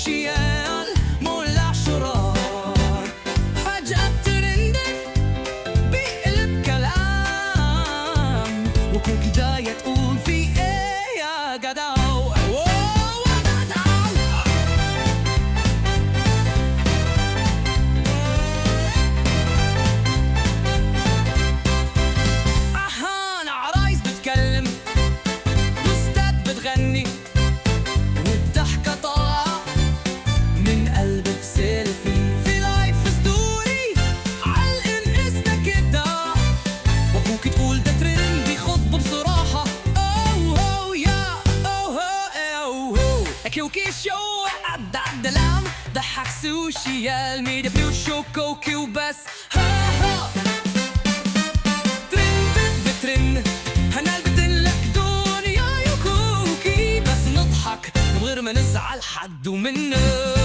social مولع شرار. فجأة الترند بيقلب كلام، وكوكي جاية تقول في ايه يا جدع. أهان عرايس بتكلم وستات بتغني، والضحكة طالعة من قلب في سيلفي في live story على الانستا كده، وابوك تقول ده ترند بيخطب بصراحة. oh oh yeah oh oh oh كوكي show عد عدلام ضحك social media بيو show كوكي وبس. ها ها ترند بترن هنقلب لك دنيا يا كوكي، بس نضحك من غير ما نزعل حد ومنه.